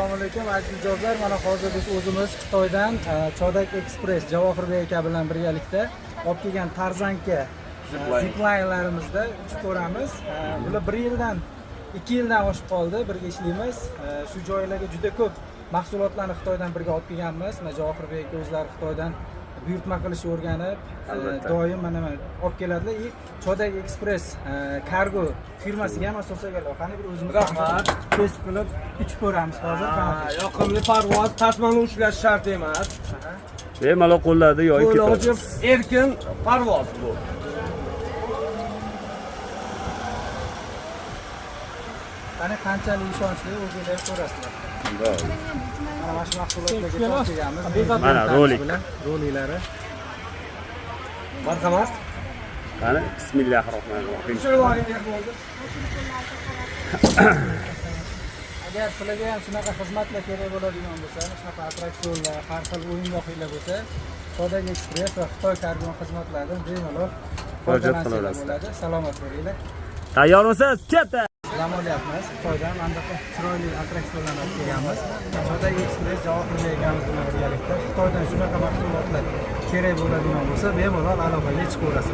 Assalomu alaykum, aziz mijozlar. Mana hozir biz o'zimiz Xitoydan Chodak Express Javohirbek aka bilan birgalikda olib kelgan tarzanka zipline'larimizda uchib ko'ramiz. Bular 1 yildan, 2 yildan oshib qoldi, birga ishlaymiz. Shu joylarga juda ko'p mahsulotlarni Xitoydan birga olib kelganmiz. Mana Javohirbek aka o'zlari Xitoydan buyurtma qilishni o'rganib, doim mana olib keladilar. И Chodak Express kargo firmasiga ham asosan qani bir o'zimiz Rahmat. Test qilib uchib ko'ramiz hozir. Ha, yoqimli parvoz, tasmani ushlash shart emas. Bemalol qo'llarda yoyib Qo'l ketadi. ochib, erkin parvoz bu. Qani, qanchalik ishonchli, o'zinglar ko'rasizlar. Mana shu mahsulotlarga to'g'ri kelganmiz. Mana rolik. Roliklari. Marhamat. Qani, bismillahir rohmanir rohim. Tushirib oling, bo'ldi. Agar sizlarga ham shunaqa xizmatlar kerak bo'ladigan bo'lsa, shunaqa attraksionlar, har xil o'yingohlar bo'lsa, Chodak Express va Xitoy kargo xizmatlaridan bemalol Murojaat foydalansanglar qilaverasizlar. bo'ladi. Salomat bo'linglar. Tayyormisiz? Katta. Dam olyapmiz. Xitoydan mana bunaqa chiroyli attraksionlarni olib kelganmiz. Chodak Express Javohirbek akamiz bilan birgalikda Xitoydan shunaqa mahsulotlar kerak bo'ladigan bo'lsa, bemalol aloqaga chiqaverasizlar.